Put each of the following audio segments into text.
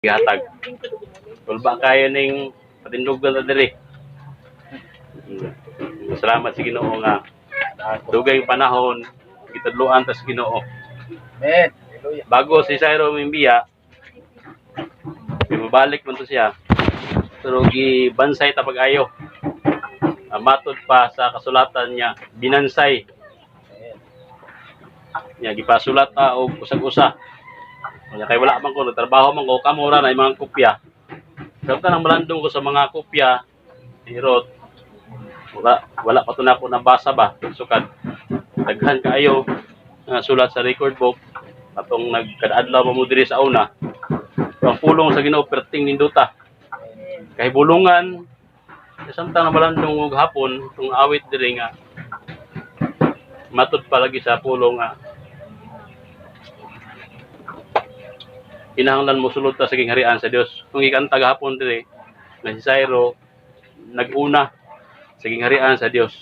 Gihatag. Kulba kayo ning patindog na diri. Salamat sa Ginoo nga dugay panahon gitudloan ta sa Ginoo. Amen. Hallelujah. Bago si Syro mimbiya, ibabalik man to siya. Pero gibansay ta pag-ayo. Matod pa sa kasulatan niya, binansay Amen. Niya gipasulat ta og usag-usa. Kaya kay wala man ko nagtrabaho man ko kamo ra na yung mga kopya. Samtang nang malandong ko sa mga kopya ni Rot, wala wala pa to na ako nabasa ba sukad daghan kaayo nga sulat sa record book atong nagkadaadlaw pa mo diri sa una. Pero ang pulong sa Ginoo perting nindota. Kahibulungan samtang namalandong og hapon itong awit diri nga matud palagi sa pulong nga kinahanglan mo sulod ta sa gingharian sa Dios. Kung gikanta gahapon diri nga si Syro nag-una sa gingharian sa Dios.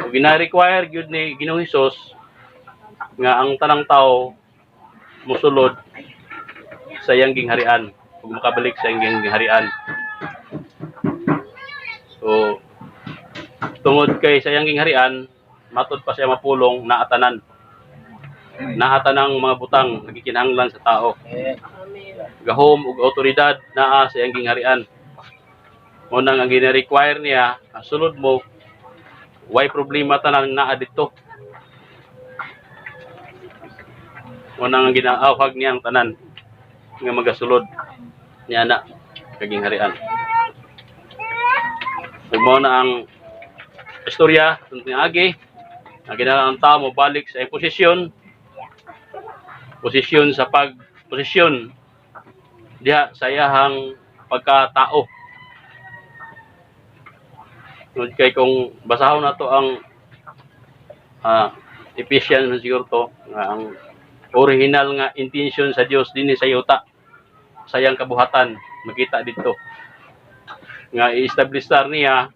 Ug gina-require gyud ni Ginoong Hesus nga ang tanang tao mosulod sa iyang gingharian ug makabalik sa iyang gingharian. So tungod kay sa iyang gingharian, matod pa siya mapulong naatanan. Naatanang mga butang nga gikinahanglan sa tao. Amen. Gahom ug awtoridad naa sa iyang gingharian. Mao nang ang gina-require niya, ang sulod mo, way problema tanan naa didto. Mao nang ang ginaawhag niya ang tanan nga magasulod niya na kagingharian. Ug mao na ang istorya tungkol agi nga kinahanglan ang tao mobalik sa iyang posisyon, posisyon sa pag posisyon diha sa iyahang pagkatao. Tungod kay kung basahon nato ang Ephesians man siguro to nga ang original nga intention sa Dios dinhi sa yuta sa iyang kabuhatan makita didto nga i-establish niya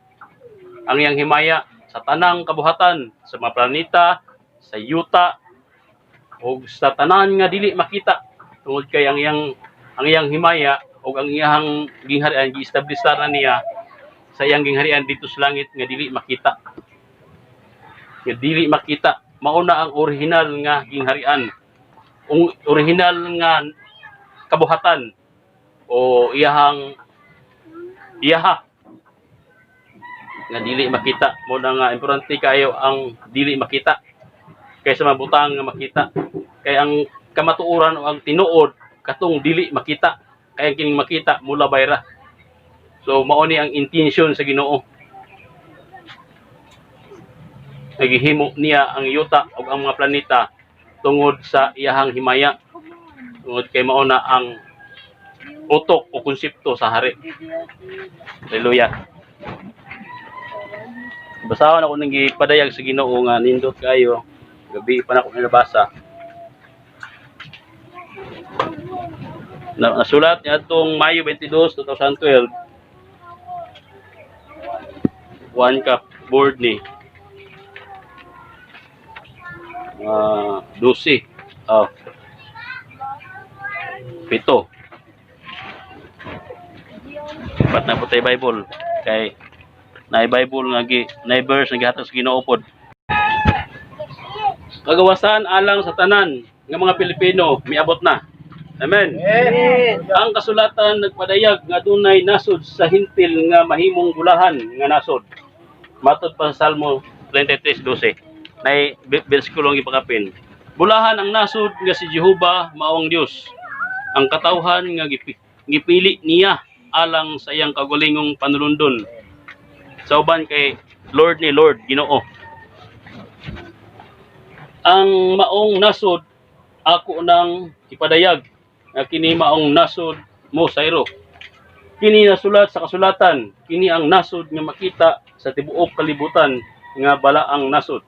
ang iyang himaya sa tanang kabuhatan, sa mga planeta, sa yuta ug sa tanan nga dili makita, tungod kay ang iyang himaya ug ang iyang gingharian gi-establish na niya sa iyang gingharian dito sa langit nga dili makita, nga dili makita. Mao na ang original nga gingharian, ang original nga kabuhatan o iyahang iyaha nga dili makita. Mao na nga importante kayo ang dili makita kaysa mabutang nga makita, kay ang kamatuoran o ang tinuod katong dili makita, kay ang kining makita mulabay ra. So mao ni ang intention sa Ginoo. Nagihimo niya ang yuta ug ang mga planeta tungod sa iyahang himaya, tungod kay mao na ang utok o konsepto sa hari. Hallelujah. Basahon ako ning gipadayag sa Ginoo nga nindot kayo. Gabi pa na ako nabasa. Na, nasulat niya atong Mayo 22, 2012. One cup board ni. 12. Oh. 7. Dapat na po tayo Bible. Kay na Bible nga gi na verse nga gihatag sa Ginoo pod. Kagawasan alang sa tanan nga mga Pilipino miabot na. Amen. Amen. Ang kasulatan nagpadayag nga dunay nasod sa hintil nga mahimong bulahan nga nasod. Matod pa sa Salmo 33:12. Nay bersikulo ang ipakapin. Bulahan ang nasod nga si Jehova mao ang Dios. Ang katawhan nga gipili niya alang sa iyang kaugalingong panulundon. Sa uban kay Lord ni Lord Ginoo. Ang maong nasod ako nang ipadayag nga kini maong nasod mo sayro. Kini nasulat sa kasulatan, kini ang nasod nga makita sa tibuok kalibutan nga balaang nasod.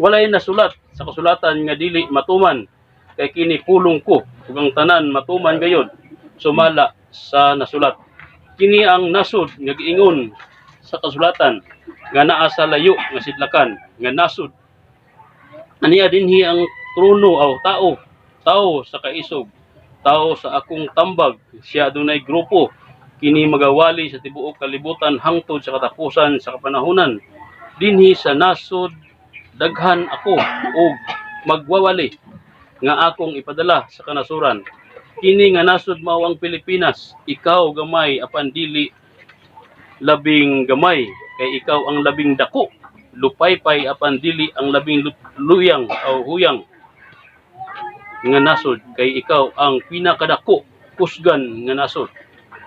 Walay nasulat sa kasulatan nga dili matuman, kay kini pulong ko ug ang tanan matuman gayod sumala sa nasulat. Kini ang nasod nga giingon sa kasulatan nga naa sa layo nga sidlakan nga nasod. Aniya dinhi ang trono aw tao tao sa kaisog. Tao sa akong tambag, siya adunay grupo. Kini magawali sa tibuok kalibutan hangtod sa katapusan sa kapanahunan. Dinhi sa nasod daghan ako og magwawali nga akong ipadala sa kanasuran. Kini nga nasod mao ang Pilipinas. Ikaw gamay apan dili labing gamay kay ikaw ang labing dako. Lupaypay apan dili ang labing luyang o huyang nga nasod kay ikaw ang pinakadako kusgan nga nasod.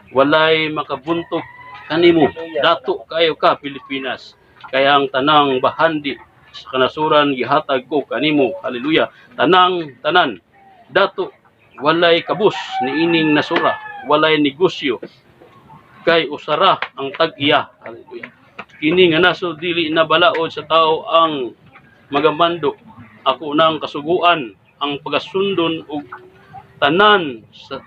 Walay makabuntog kanimo. Dato kayo ka, Pilipinas. Kaya ang tanang bahandi sa kanasuran gihatag ko kanimo. Hallelujah. Tanang tanan. Dato walay kabus niining nasura, walay negosyo kay usara ang tag-iya. Hallelujah. Kini nga nasod dili na balaod sa tao ang magamando. Ako nang kasuguan ang pagasundon og tanan sa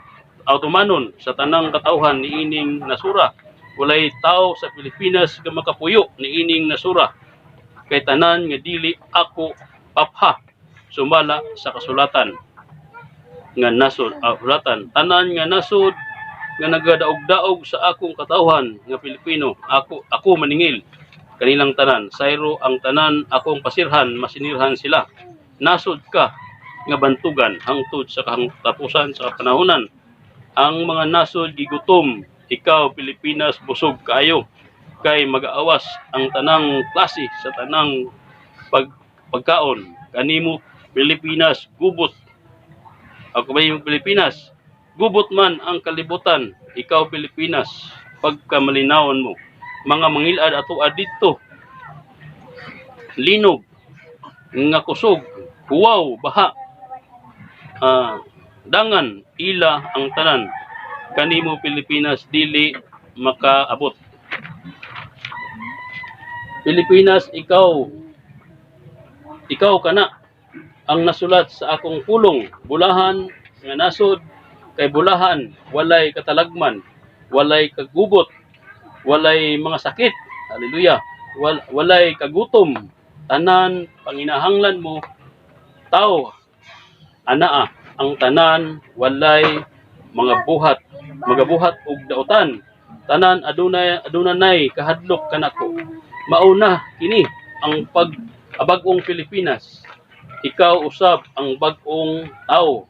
automanon sa tanang katawhan niining nasura. Walay tao sa Pilipinas nga makapuyo niining nasura kay tanan nga dili ako papha sumala sa kasulatan nga nasod, sulatan. Tanan nga nasod nga nagadaog-daog sa akong katawhan nga Pilipino, ako maningil kanilang tanan. Sayro ang tanan akong pasirhan, masinirhan sila. Nasod ka nga bantugan hangtod sa katapusan sa kapanahonan. Ang mga nasod gigutom, ikaw, Pilipinas, busog kaayo kay magaawas ang tanang klase sa tanang pagkaon kanimo, Pilipinas. Gubot ako ba yung Pilipinas? Gubot man ang kalibutan, ikaw, Pilipinas, pagkamalinawon mo. Mga mangilad ato didto. Linog, nga kusog, huwaw, baha, dangan, ila ang tanan. Kanimo, Pilipinas, dili makaabot. Pilipinas, ikaw kana ang nasulat sa akong pulong, bulahan nga nasod kay bulahan walay katalagman, walay kagubot, walay mga sakit. Hallelujah. Walay kagutom. Tanan panginahanglan mo tao anaa ang tanan, walay mga buhat magabuhat og dautan. Tanan adunay adunanay kahadlok kanako. Mauna kini ang pag bag-ong Pilipinas. Ikaw usab ang bag-ong tao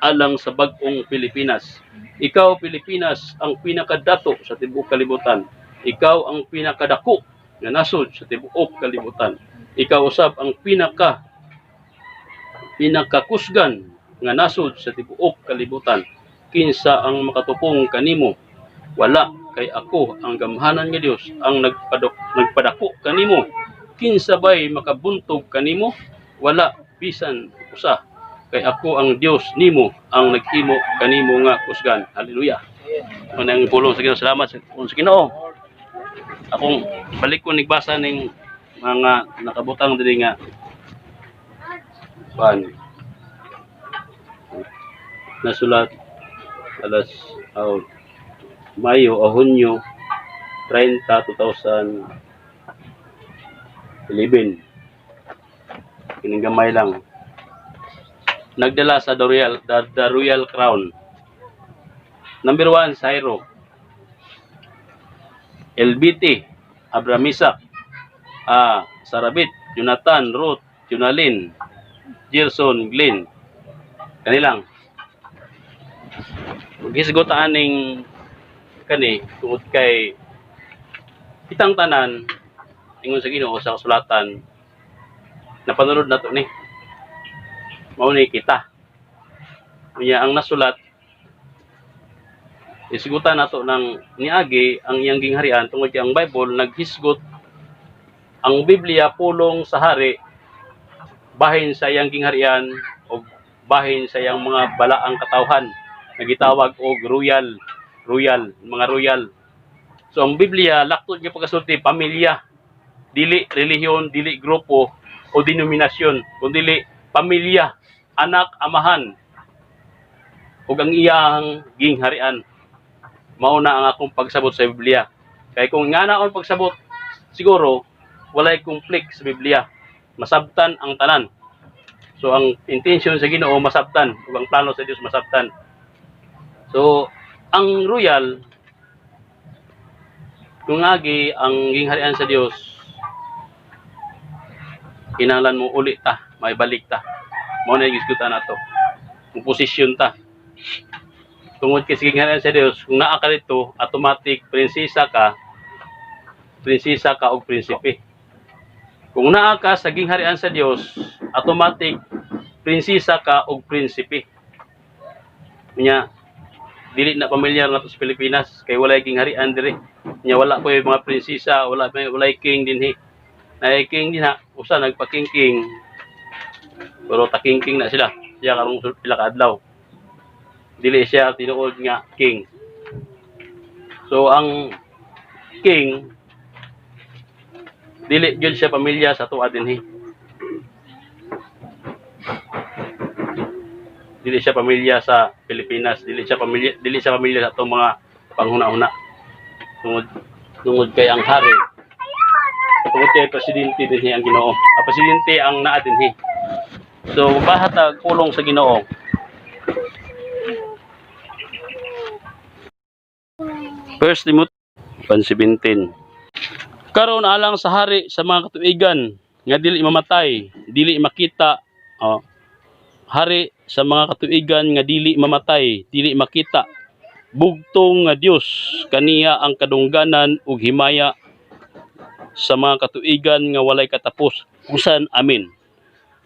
alang sa bag-ong Pilipinas. Ikaw, Pilipinas, ang pinakadato sa tibuok kalibutan. Ikaw ang pinakadako nga nasod sa tibuok kalibutan. Ikaw usab ang pinakakusgan nga nasod sa tibuok kalibutan. Kinsa ang makatupong kanimo? Wala, kay ako ang gamhanan nga Dios ang nagpadako kanimo. Kinsa bay makabuntog kanimo? Wala bisan usa kay ako ang Dios nimo ang naghimo kanimo nga kusgan. Hallelujah. Unang pulong sa Ginoo. Salamat sa Ginoo. Akong balik ko nagbasa ning mga nakabutang diri nga kuan nasulat alas oh, Mayo o Hunyo 30, 2011. Kining gamay lang nagdala sa the Royal Crown. Number 1, Sairo LBT Abramisak, Sarabit, Jonathan, Ruth, Junalin, Gerson, Glenn. Kanilang maghisgot aning kani tungod kay kitang tanan ingon sa Ginoo sa kasulatan napanunod nato ni mao ni kita. Unya ang nasulat, isgutan nato ng niagi ang iyang gingharian tungod kay ang Bible naghisgot. Ang Biblia pulong sa hari bahin sa iyang gingharian o bahin sa iyang mga balaang katawhan nga gitawag og royal, mga royal. So ang Biblia laktod nga pagkasulti pamilya, dili relihiyon, dili grupo o denominasyon, kundi pamilya, anak, amahan ug ang iyang gingharian. Mao na ang akong pagsabot sa Biblia. Kay kung nga na akong pagsabot, siguro walay conflict sa Biblia. Masabtan ang tanan. So ang intention sa Ginoo masabtan ug ang plano sa Dios masabtan. So, ang royal, kung agi ang gingharian sa Dios, kinahanglan mo uli ta, may balik ta. Mao na yung gisgutan nato. Kung posisyon ta. Tungod kay sa gingharian sa Dios, kung naa ka dito, automatic prinsesa ka og prinsipe. Kung naa ka sa gingharian sa Dios, automatic prinsesa ka og prinsipe. Nya dili na pamilyar nato sa Pilipinas kay walay gingharian diri. Nya wala ko yung mga prinsesa, wala may walay king dinhi. Naay king dinha, usa nagpaking-king. Pero taking-king na sila. Siya karong pila ka adlaw. Dili siya tinuod nga king. So ang king, dili gyud siya pamilya sa tuwa dinhi. Dili siya pamilya sa Pilipinas, dili siya pamilya sa atong mga panghuna-huna. Tungod kay ang hari, tungod kay presidente dinhi ang Ginoo. Ang presidente ang naa dinhi. So bahatag pulong sa Ginoo. First Timothy 1:17. Karon alang sa hari sa mga katuigan nga dili mamatay, dili makita, oh, hari sa mga katuigan nga dili mamatay, dili makita, bugtong nga Dios, kaniya ang kadungganan ug himaya sa mga katuigan nga walay katapos. Usan amen.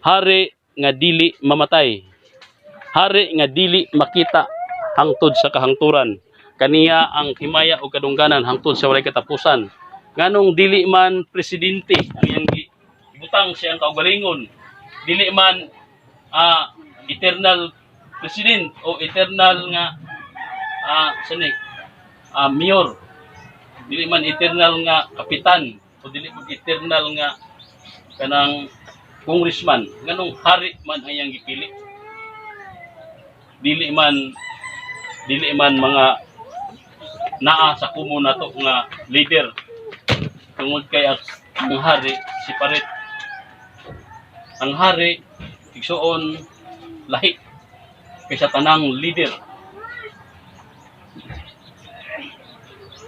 Hari nga dili mamatay. Hari nga dili makita hangtod sa kahangturan. Kaniya ang himaya ug kadungganan hangtod sa walay katapusan. Nganong dili man presidente ang iyang butang siyang kaugalingon, dili man eternal president o eternal nga sani mayor, dili man eternal nga kapitan o dili man eternal nga kanang congressman, nganong hari man ang iyang gipili? Dili man mga naa sa kumo nato nga leader, tungod kay ang hari separate. Ang hari, igsuon, lahi kaysa tanang leader.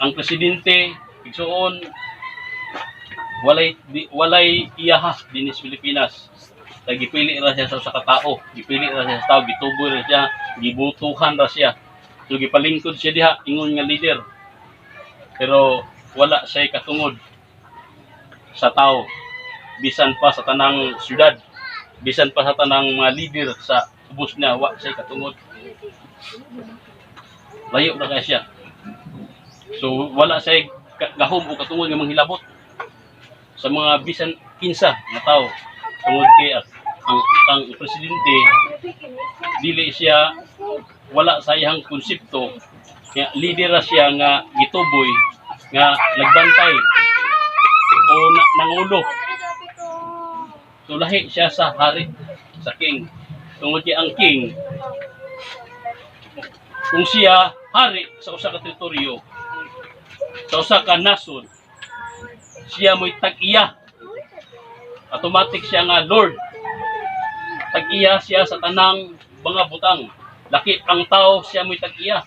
Ang presidente, igsuon, walay iyaha dinhi sa Pilipinas. Kay gipili ra siya sa usa ka tao, gipili ra siya sa tao, gituboy ra siya, gibutuhan ra siya. So gipalingkod siya diha ingon nga leader. Pero wala siya katungod sa tao, bisan pa sa tanang syudad, bisan pa sa tanang mga leader sa ubos niya, wa siya katungod. Layo na kaya siya. So wala siya gahom o katungod nga manghilabot sa mga bisan kinsa nga tao, tungod kay ang presidente dili siya, wala sa iyang konsepto nga leader ra siya nga gituboy nga nagbantay o nangulo. So lahi siya sa hari, sa king, tungod kay ang king, kung siya hari sa usa ka teritoryo, sa usa ka nasod, siya mo'y tag-iya. Automatic siya nga lord. Tag-iya siya sa tanang mga butang, lakip ang tao, siya mo'y tag-iya.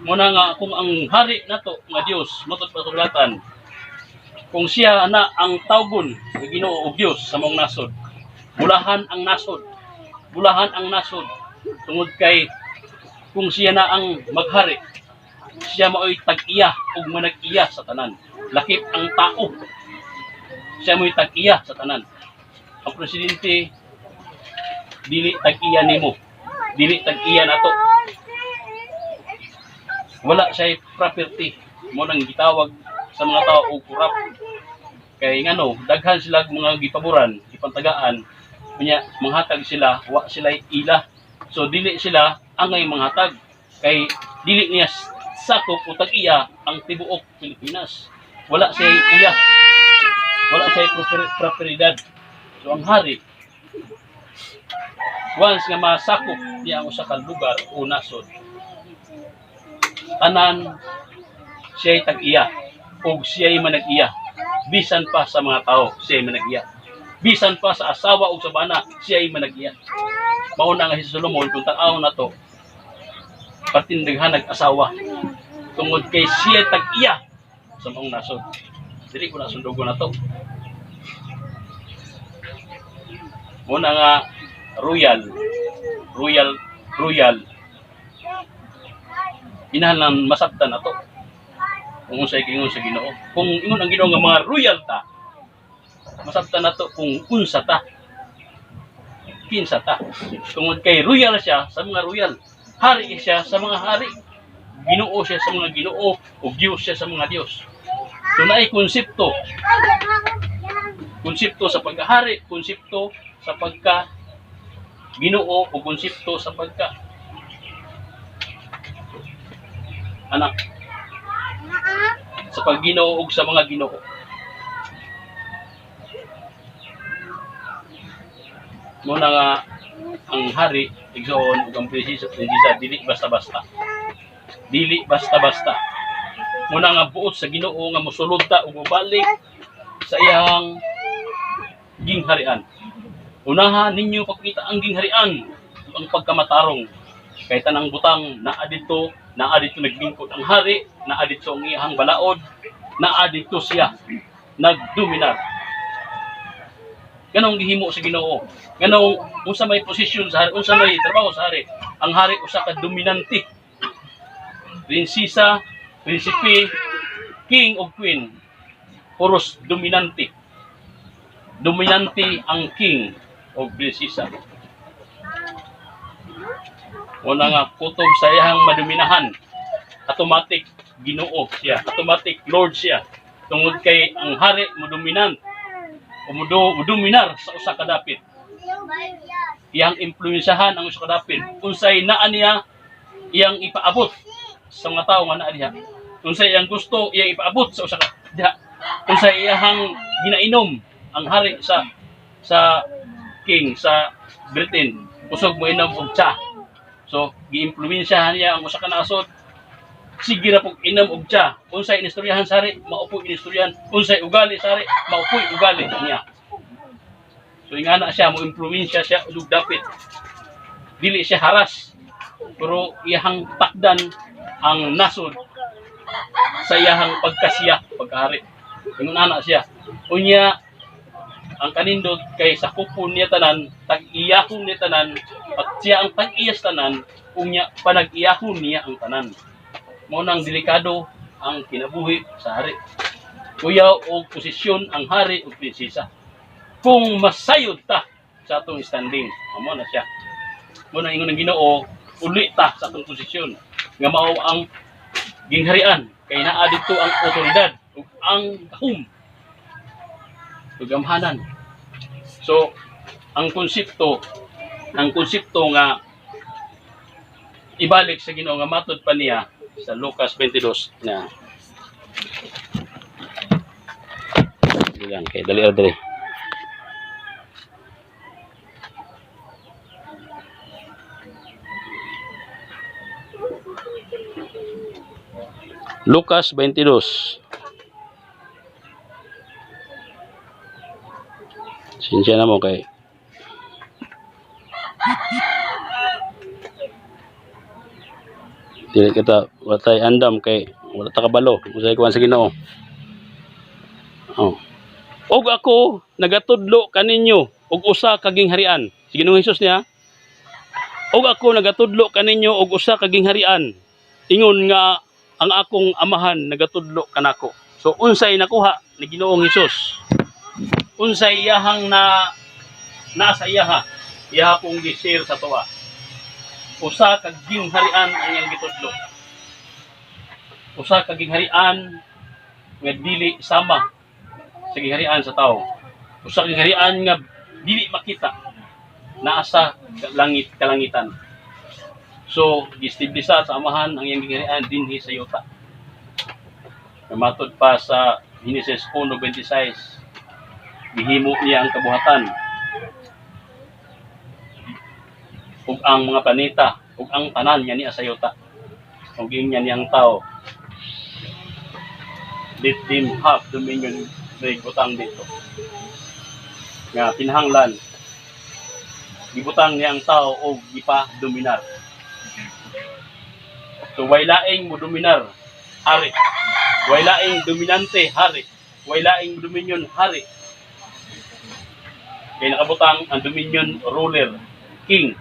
Muna nga kung ang hari nato nga Dios, matod pasulatan, kung siya na ang tawgon nga Ginoo og Dios sa maong nasod, bulahan ang nasod, bulahan ang nasod, tungod kay kung siya na ang maghari, siya mao'y tag-iya ug manag-iya sa tanan, lakip ang tao. Siya mo'y tag-iya sa tanan. Ang presidente dili tag-iya nimo, dili tag-iya nato. Wala siya property mo nang gitawag sa mga tao og corrupt, kay ngano daghan sila mga gipaboran, gipantagaan, unya manghatag sila, wa sila ila. So dili sila angay manghatag kay dili niya sakop o tag-iya ang tibuok Pilipinas. Wala siya iya, wala siya properidad. So ang hari, once nga masakop niya ang usa ka lugar o nasod, tanan siya'y tag-iya ug siya'y manag-iya. Bisan pa sa mga tao, siya'y manag-iya. Bisan pa sa asawa ug sa bana, siya'y manag-iya. Mao na nga si Solomon, kung tan-aw na to. Patindaghan asawa tungod kay siya tag-iya sa maong nasod. Dili ko na sundugon na to. Muna nga royal, royal, royal. Kinahanglan masabtan na to. Kung unsay giingon sa Ginoo. Kung ingon ang Ginoo nga mga royal ta, masabtan na to kung unsa ta. Kinsa ta. Tungod kay royal siya sa mga royal. Hari siya sa mga hari. Ginoo siya sa mga Ginoo ug Dios siya sa mga Dios. So naay konsepto. Konsepto sa pagkahari, konsepto sa pagka Ginoo o konsepto sa pagka anak sa pagginoo ug sa mga Ginoo. Muna nga ang hari igsoon ug ang prinsesa, prinsesa dili basta-basta. Dili basta-basta. Muna nga buot sa Ginoo nga mosulod ta ug mobalik sa iyang gingharian. Unahan ninyo pagkita ang gingharian ug ang pagkamatarong. Kay tanang butang naa didto naglingkod ang hari, naa didto ang iyang balaod, naa didto siya nagdominar. Ganong gihimo sa Ginoo. Ganong unsa may posisyon sa hari, unsa may trabaho sa hari. Ang hari usa ka dominante. Prinsesa, prinsipe, king o queen, puros dominante. Dominante ang king o prinsesa. Una nga kutob sa iyang madominahan, automatic Ginoo siya, automatic Lord siya. Tungod kay ang hari modominant o modominar sa usa ka dapit. Iyang impluwensyahan ang usa ka dapit. Unsay naa niya iyang ipaabot sa mga tawo nga naa diha. Unsay iyang gusto iyang ipaabot sa usa ka diha. Unsay iyang ginainom ang hari sa king sa Britain, kusog mo inom og tsa. So giimpluwensyahan niya ang usa ka nasod. Sige ra pug inom og tsa. Unsay inistoryahan sa hari, mao po'y inistoryahan. Unsay ugali sa hari, mao po'y ugali niya. So ingana siya, mo impluwensya siya og dapit. Dili siya haras, pero iyahang takdan ang nasod sa iyahang pagkasiya, pagkahari. Ingon ana siya. Unya ang kanindot kay sakupon niya tanan, tag-iyahon niya tanan, at siya ang tag-iyas tanan, unya panag-iyahon niya ang tanan. Mao nang delikado ang kinabuhi sa hari. Kuyaw og posisyon ang hari ug prinsesa. Kung masayod ta sa atong standing, amo na siya. Mao na ingon ng Ginoo, uli ta sa atong posisyon nga mao ang gingharian kay naa didto ang otoridad ug ang gahom ug gamhanan. So ang konsepto nga ibalik sa Ginoo nga matod pa niya sa Lucas 22 na. Dili lang kay dali ra diri. Lucas 22. Sinsya na mo kay dili kita wala tay andam kay wala ta kabalo unsay kuan sa Ginoo. Oh. Og ako nagatudlo kaninyo og usa ka gingharian. Si Ginoong Hesus niya. Og ako nagatudlo kaninyo og usa ka gingharian. Ingon nga ang akong amahan nagatudlo kanako. So unsay nakuha ni Ginoong Hesus? Unsay iyahang na nasa iyaha? Iyaha pong gi-share sa tuwa. Usa ka gingharian ang iyang gitudlo. Usa ka gingharian nga dili sama sa gingharian sa tao. Usa ka gingharian nga dili makita, naa sa langit, kalangitan. So giestablisa sa amahan ang iyang gingharian dinhi sa yuta. Matod pa sa Genesis 1:26, gihimo niya ang kabuhatan ug ang mga planeta ug ang tanan nga niya sa yuta. Ug giingon niya niyang tao, let them have dominion, may butang dito nga kinahanglan gibutang niya ang tao og gipa-dominar. So way laing mo dominar, hari. Way laing dominante, hari. Way laing dominion, hari. Kay nakabutang ang dominion ruler, king.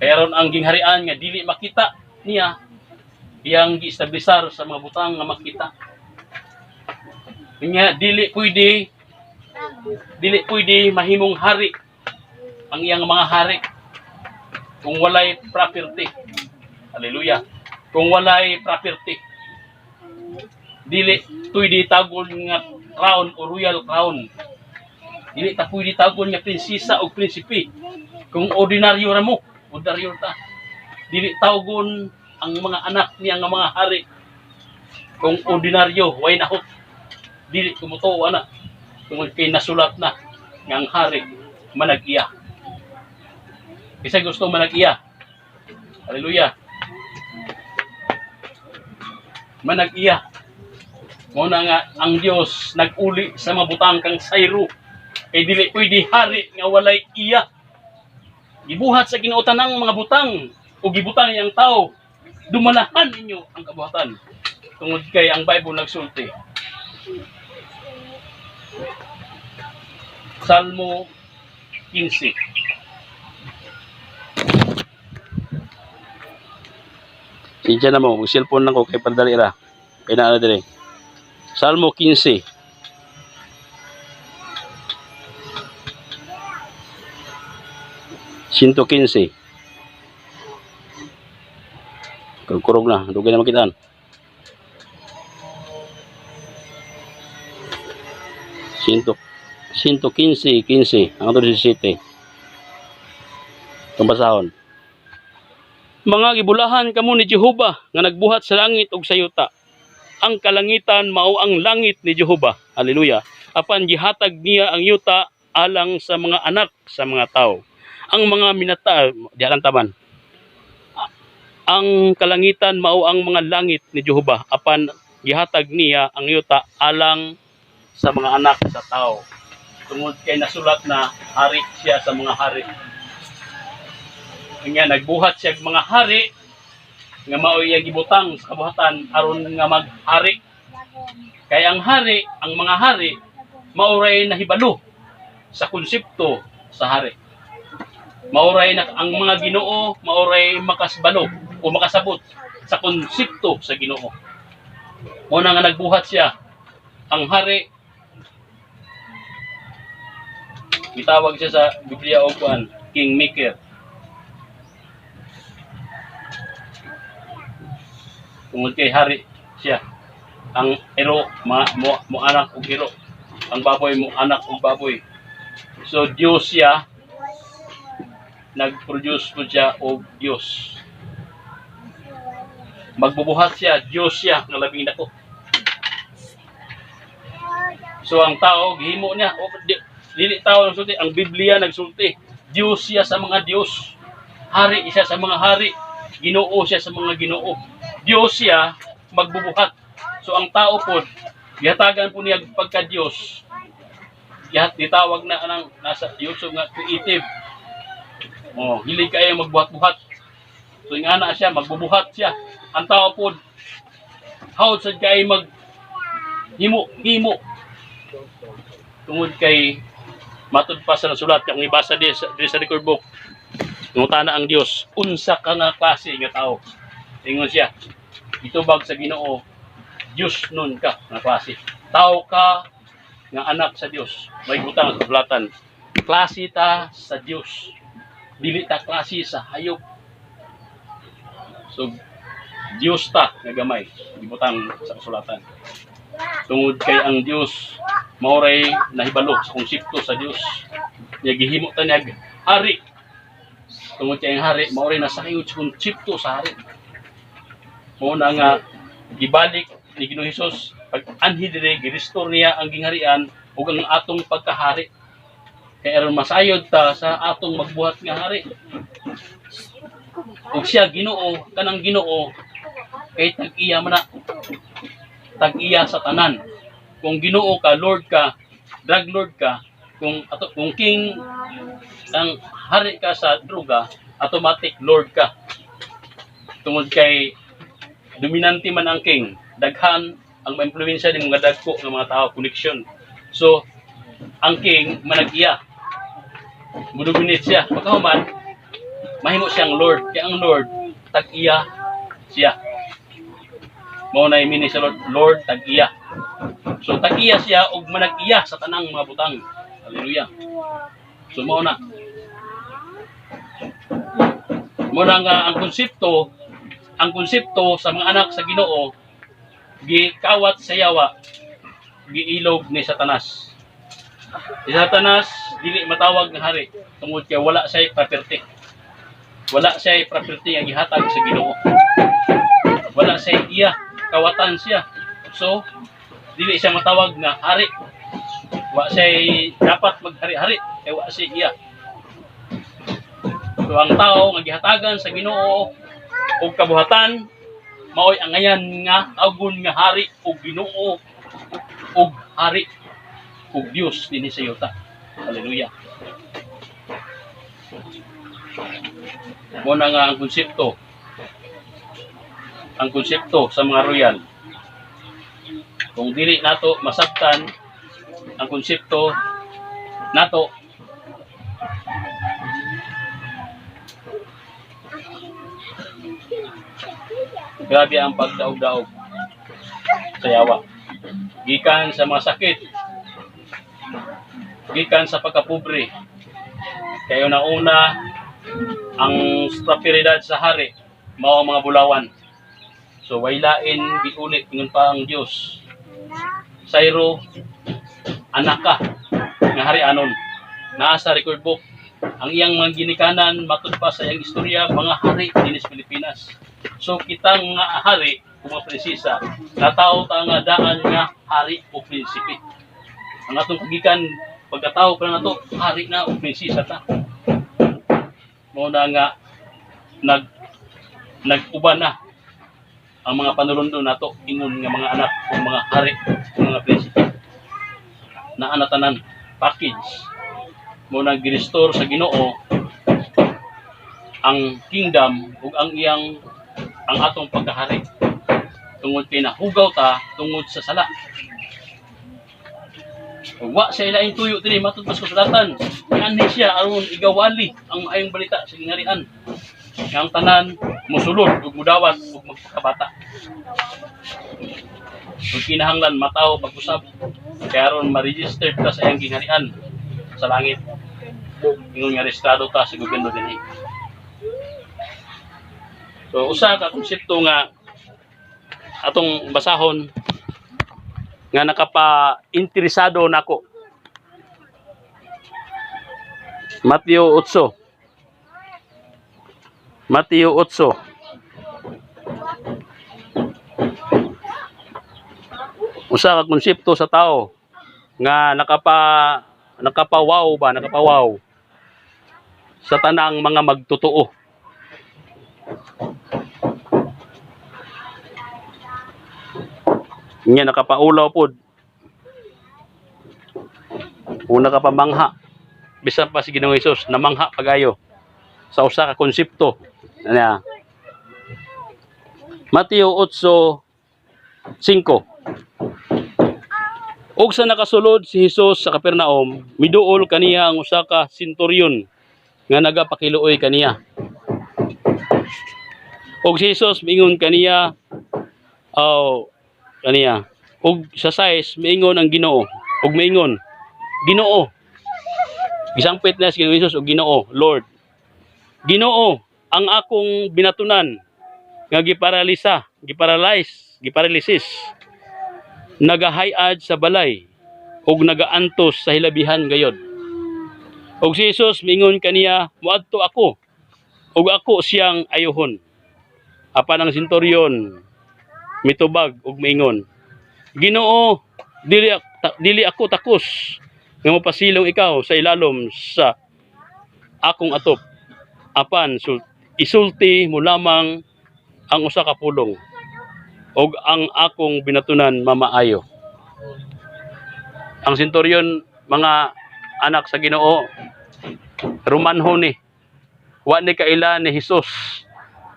Kaya ron ang gingharian nga dili makita niya, iyang giestablisar sa mga butang nga makita. Nga dili pwede mahimong hari ang iyang mga hari kung walay property. Hallelujah. Kung walay property. Dili pwede tagon nga crown o royal crown. Dili ta pwede tagon nga prinsesa o prinsipe. Kung ordinaryo ra mo, ordinaryo ta. Dili tawgon ang mga anak niya nga mga hari. Kung ordinaryo, way nahot. Dili kumutuo ana. Tungod kay nasulat na nga ang hari manag-iya. Isa gusto manag-iya. Hallelujah. Manag-iya. Mao na nga ang Dios nag-uli sa mga butang kang sayro. Kay dili pwede hari nga walay iya. Gibuhat sa Ginoo tanang mga butang o gibutang iyang tao. Dumalahan ninyo ang kabuhatan. Tungod kay ang Bible nagsulti. Salmo 15. Sinsya na mo, mag-cellphone lang ko kay padali ra. Kay naa na dire. Salmo 15. 115. Kurog na, dugay na makitaan. 115, 15. Ang ato 17. Itong basahon. Mga gibulahan kamo ni Jehova nga nagbuhat sa langit ug sa yuta. Ang kalangitan mao ang langit ni Jehova. Hallelujah. Apan gihatag niya ang yuta alang sa mga anak sa mga tao. Ang mga minata, di lang taman. Ang kalangitan mao ang mga langit ni Jehova, apan gihatag niya ang yuta alang sa mga anak sa tao. Tungod kay nasulat na hari siya sa mga hari. Nga nagbuhat siya og mga hari nga mao'y iyang gibutang sa kabuhatan aron nga maghari. Kay ang hari, ang mga hari maoray nahibalo sa konsepto sa hari. Maoray na ang mga Ginoo, maoray makasbalo o makasabot sa konsepto sa Ginoo. Mao na nga nagbuhat siya ang hari, gitawag siya sa Biblia og kuan, kingmaker. Tungod kay hari siya. Ang ero ma, mo anak og ero. Ang baboy mo anak og baboy. So Dios siya, nag-produce po siya og Dios. Magbubuhat siya, Dios siya nga labing dako. So ang tao gihimo niya, o, dili tao nagsulti, ang Biblia nagsulti. Dios siya sa mga Dios. Hari siya sa mga hari. Ginoo siya sa mga Ginoo. Dios siya magbubuhat. So ang tao pod gihatagan po niya pagka Dios. Gihat gitawag na anang nasa YouTube nga creative. Oh, hilig kayo magbuhat-buhat. So ingana siya, magbubuhat siya. Ang tao pod hawod sad kay mag himo himo tungod kay matud pa sa nasulat kung ibasa di sa record book, ngutana ang Dios, "Unsa ka nga klase nga tao?" Ingon siya, itubag sa Ginoo, "Dios nun ka nga klase, tao ka nga anak sa Dios." May butang sa kasulatan, klase ta sa Dios, dili ta klase sa hayop. So Dios ta nga gamay gibutang sa kasulatan tungod kay ang Dios maoray nahibalo sa konsepto sa Dios. Niya gihimo ta niya hari tungod kay ang hari maoray nasayod sa konsepto sa hari. Mao na nga gibalik ni Ginoong Hesus pag anhi dire, gi-restore niya ang gingharian ug ang atong pagkahari kay aron masayod ta sa atong magbuhat nga hari ug siya Ginoo. Kanang Ginoo kay tag-iya man na, tag-iya sa tanan. Kung Ginoo ka, Lord ka, drug lord ka, kung ato, kung king ang hari ka sa droga, automatic lord ka. Tungod kay dominante man ang king, daghan ang maimpluwensya ng mga dagko ng mga tao, connection. So, ang king manag-iya. Mudominate siya. Pagkahuman, mahimo siyang Lord. Kaya ang Lord, tag-iya siya. Mao na meaning sa Lord, Lord tag-iya. So tag-iya siya ug manag-iya sa tanang mga butang. Hallelujah. So mao na. Mao na nga ang konsepto sa mga anak sa Ginoo gikawat sa yawa, giilog ni Satanas. Si Satanas dili matawag nga hari tungod kay wala siya property. Wala siya property nga gihatag sa Ginoo. Wala siya iya, kawatan siya. So dili siya matawag nga hari. Wa siya dapat maghari-hari kay wa siya iya. So ang tao nga gihatagan sa Ginoo og kabuhatan mao'y angayan nga tawgon nga hari og Ginoo og hari og Dios dinhi sa yuta. Hallelujah. Mao na nga ang konsepto sa mga royal. Kung dili nato masabtan ang konsepto nato, grabe ang pagdaog-daog sa yawa. Gikan sa mga sakit, gikan sa pagkapobre. Kayo na una, ang prosperidad sa hari, mao ang mga bulawan. So waylain giulit ingon pa ang Dios. Sayro, anak ka nga hari anon. Naa sa record book ang iyang mga ginikanan, matud pa sa iyang istorya, mga hari dinhi sa Pilipinas. So kitang mga hari o mga prinsesa, natawo ta nga daan nga hari o prinsipe. Ang atong kagikan pagkatao pa nato, hari na o prinsesa ta. Mao na nga nag-uban na ang mga panulundo nato ingon nga mga anak o mga hari o mga prinsipe. Naa na tanan package. Mao na gi-restore sa Ginoo ang kingdom ug ang iyang ang atong pagkahari tungod kay nahugaw ta tungod sa sala. Ug wa siya ilaing tuyo dinhi matud pa sa kasulatan. Nianhi siya aron igawali ang maayong balita sa gingharian. Nga ang tanan musulod ug mudawat ug magpakabata. Ug kinahanglan matawo pag-usab kay aron ma-register ta sa iyang gingharian sa langit. Ingon nga registrado ta sa gobyerno dinhi. So usa ka konsepto nga atong basahon nga nakapa-interesado nako. Mateo 8. Mateo 8. Usa ka konsepto sa tao nga nakapawaw ba, nakapawaw sa tanang mga magtotoo. Nya nakapaulaw pod. O nakapamangha. Bisan pa si Ginoong Hesus namangha pagayo sa usa ka konsepto. Ano? Mateo 8:5. Og sa nakasulod si Hesus sa Capernaum, miduol kaniya ang usa ka senturyon nga nagapakiluoy kaniya. Og si Hesus miingon kaniya, aw kaniya. Og sa size miingon ang Ginoo, og miingon, "Ginoo." Gisangpit na si Ginoong Hesus og Ginoo, Lord. "Ginoo, ang akong binatunan nga giparalisa, giparalyze, giparalysis, nagahayad sa balay ug nagaantos sa hilabihan gayod." Og si Jesus miingon kaniya, "Moadto ako ug ako siyang ayuhon." Apan ang senturyon mitubag ug miingon, "Ginoo, dili ako takos nga mopasilong ikaw sa ilalom sa akong atop. Apan isulti mo lamang ang usa ka pulong ug ang akong binatunan mamaayo." Ang senturyon, mga anak sa Ginoo, Romanho ni. Wa ni kaila ni Hesus.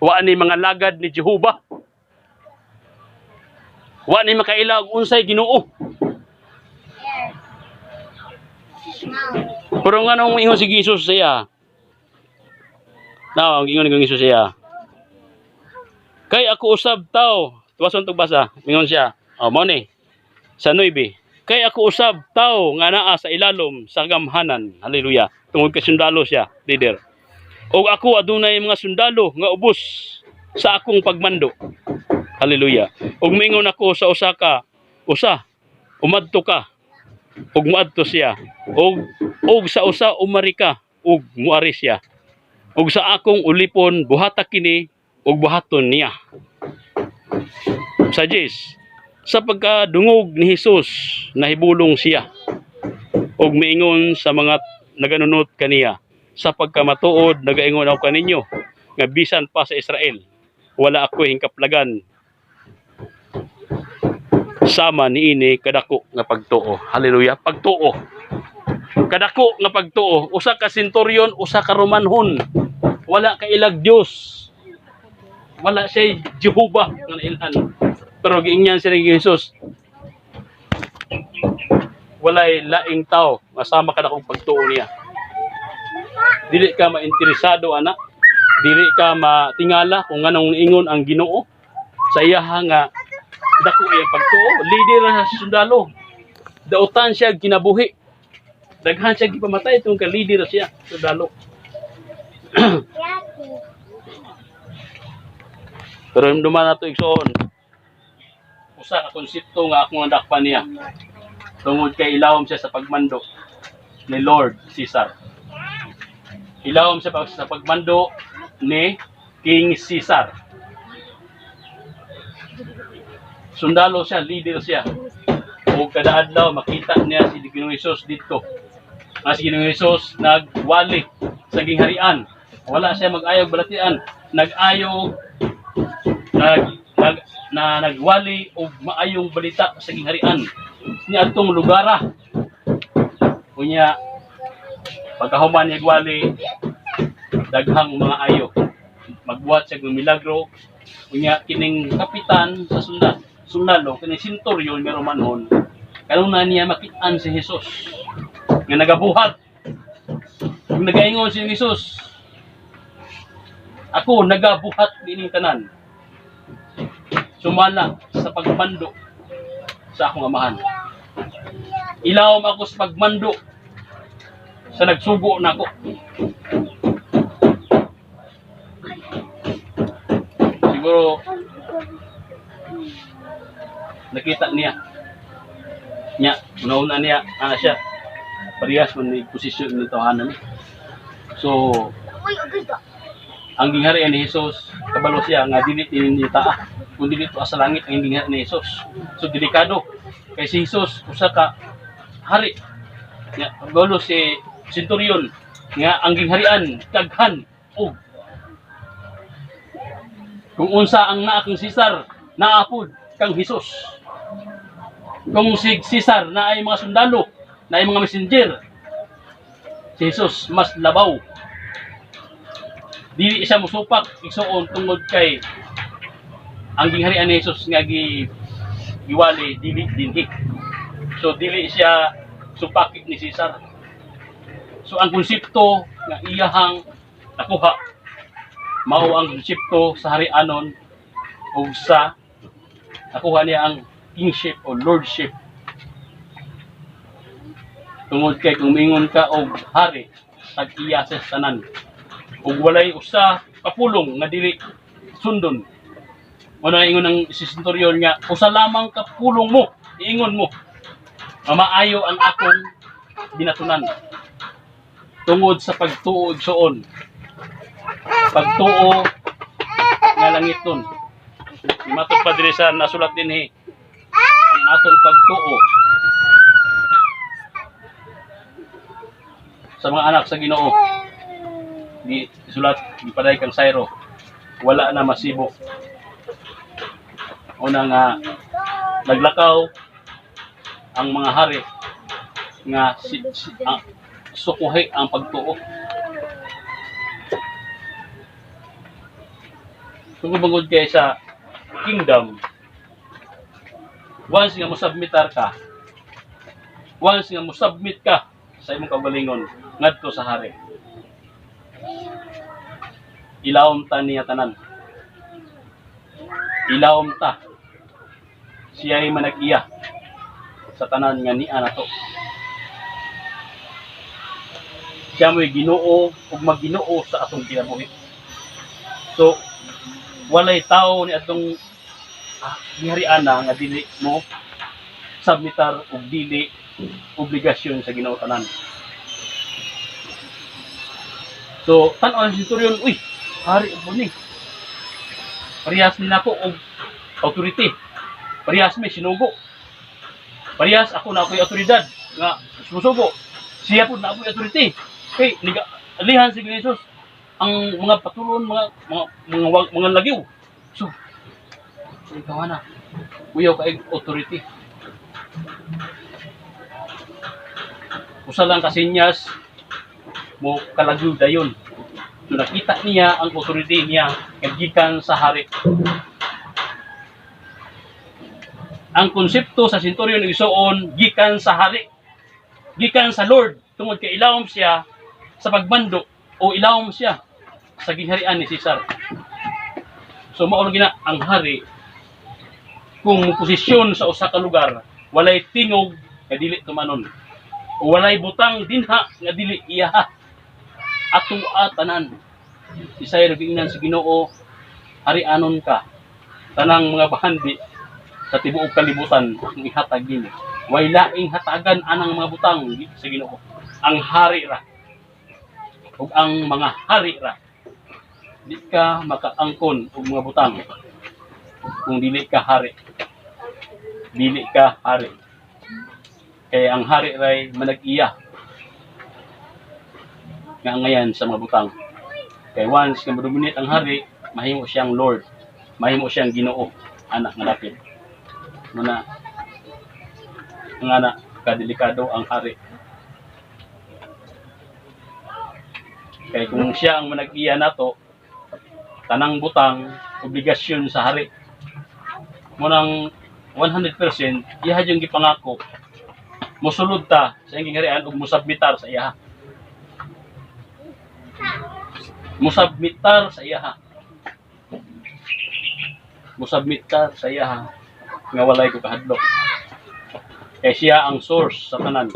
Wa ni mga lagad ni Jehova. Wa ni makaila og unsay Ginoo. Pero nganong ingon si Jesus sa iya? Now, ang ingon ni Jesus sa iya. "Kay ako usab tao," tuwason tug basa. Ingon siya. Oh, mao ni. Sa 9. "Kay ako usab tao nga naa sa ilalom sa gamhanan." Hallelujah. Tungod kay sundalo siya, leader. "Og ako adunay mga sundalo nga ubos sa akong pagmando." Hallelujah. "Ug mingon ako sa usa ka usa, umadto ka, ug muadto siya. Ug sa usa, umari ka, ug muari siya. Ug sa akong ulipon, buhata kini, ug buhaton niya." Sa 10, sa pagkadungog ni Jesus, nahibulong siya ug miingon sa mga naganunot kaniya, "Sa pagkamatuod nagaingon ako kaninyo nga bisan pa sa Israel wala ako hingkaplagan sama niini kadako nga pagtuo." Hallelujah. Pagtuo. Kadako nga pagtuo. Usa ka centurion, usa ka Romanhon. Wala ka ilag Dios. Wala siya Jehova nga nailhan. Pero giingnan siya ni Jesus. Walay laing tao nga sama kadakong pagtuo niya. Dili ka mainteresado ana. Dili ka matingala kung nganong ingon ang Ginoo sa iyaha nga dako iyang pagtuo. Leader na sa sundalo. Dautan siya kinabuhi. Daghan siya gipamatay tungod kay leader siya sundalo. Pero duman nato, igsoon. Usa ka konsepto nga akong nadakpan niya. Tungod kay ilawom siya sa pagmando ni Lord Caesar. Ilawom siya sa pagmando ni King Caesar. Sundalo siya, leader siya. O kada adlaw makita niya si Ginoong Hesus dito. Nga si Ginoong Hesus nagwali sa gingharian. Wala siya mag-ayog balatian. Nag-ayog nag, nag na nagwali og maayong balita sa gingharian niadtong lugara. Unya pagkahuman niya gwali, daghang mga ayo, magbuhat siya ng milagro. Unya kining kapitan sa sundalo, kining centurion nga Romanhon, kanuna niya makit-an si Jesus nga nagabuhat ug nagaingon si Jesus, "Ako nagabuhat niining tanan sumala sa pagmando sa akong amahan. Ilawom ako sa pagmando sa nagsugo nako." Siguro nakita niya niya una niya ana siya, parehas man ni posisyon ni tawhanan ni. So ang gingharian ni Jesus, kabalo siya nga dili ni taa kun dili to sa langit ang gingharian ni Jesus. So delikado kay si Jesus usa ka hari nga kabalo si centurion nga ang gingharian daghan og kung unsa ang naa kang Caesar, naa pud kang Jesus. Kung si Caesar naay mga sundalo, naay mga messenger, si Jesus mas labaw. Dili siya musupak, igsuon, tungod kay ang gingharian ni Jesus nga giwali dili dinhi. So dili siya supakit ni Caesar. So ang konsepto nga iyahang nakuha mao ang konsepto sa harianon ug sa nakuha niya ang kingship o lordship. Tungod kay kung mingon ka og hari, tag-iya sa tanan. Ug walay usa kapulong nga dili sundon. Mao ingon ang si centurion nga usa lamang ka pulong mo, iingon mo, mamaayo ang akong binatunan. Tungod sa pagtuo, igsoon. Pagtuo nga langiton. Matod pa diri sa nasulat dinhi ang atong pagtuo sa mga anak sa Ginoo, di sulat gipaday kang Sairo, wala na masibo. Una nga naglakaw ang mga hari nga sukuhi ang pagtuo. Kung bangod kay sa kingdom, once nga mosubmitar ka, once nga mosubmit ka sa imong kaugalingon ngadto sa hari, ilawom ta niya tanan. Ilawom ta. Siya ay manag-iya sa tanan nga niya nato. Siya mo'y Ginoo ug magginoo sa atong kinabuhi. So, walay tao ni atong gihariana nga dili mo submitar og dili obligasyon sa Ginoo tanan. So, tan-aw ang centurion, "Uy, hari po ni. Parehas ni nako og authority. Parehas mi sinugo. Parehas ako na ako'y autoridad nga sumusugo. Siya po na ako'y authority." Kay niga alihan si Jesus ang mga patulon, mga lagiw. So, ikaw na. Uyaw kay authority. Usa lang kasinyas mo kalagyo dayon. So nakita niya ang authority niya nga gikan sa hari. Ang konsepto sa centurion igsuon gikan sa hari. Gikan sa Lord, tungod kay ilawom siya sa pagmando o ilawom siya sa gingharian ni Caesar. So mao gina ang hari kung posisyon sa usa ka lugar, walay tingog nga dili tumanon. O walay butang dinha nga dili iyaha. Atua tanan. Isay ra giingnan sa Ginoo, "Harianon ka. Tanang mga bahandi sa tibuok kalibutan ang ihatag nimo." Way laing hatagan anang mga butang sa Ginoo. Ang hari ra. Ug ang mga hari ra. Di ka makaangkon og mga butang kung dili ka hari. Dili ka hari. Kaya ang hari ray manag-iya nga angayan sa mga butang. Kay once nga modominate ang hari, mahimo siyang Lord, mahimo siyang Ginoo, anak nga dapit. Muna ang anak kadelikado ang hari. Kay kung siya ang manag-iya nato, tanang butang obligasyon sa hari. Munang 100% iya yung gipangako, mosulod ta sa iyang gingharian ug mosubmitar sa iya. Mosubmitar sa iya. Mosubmitar sa iya nga walay ko kahadlok. Kay siya ang source sa tanan.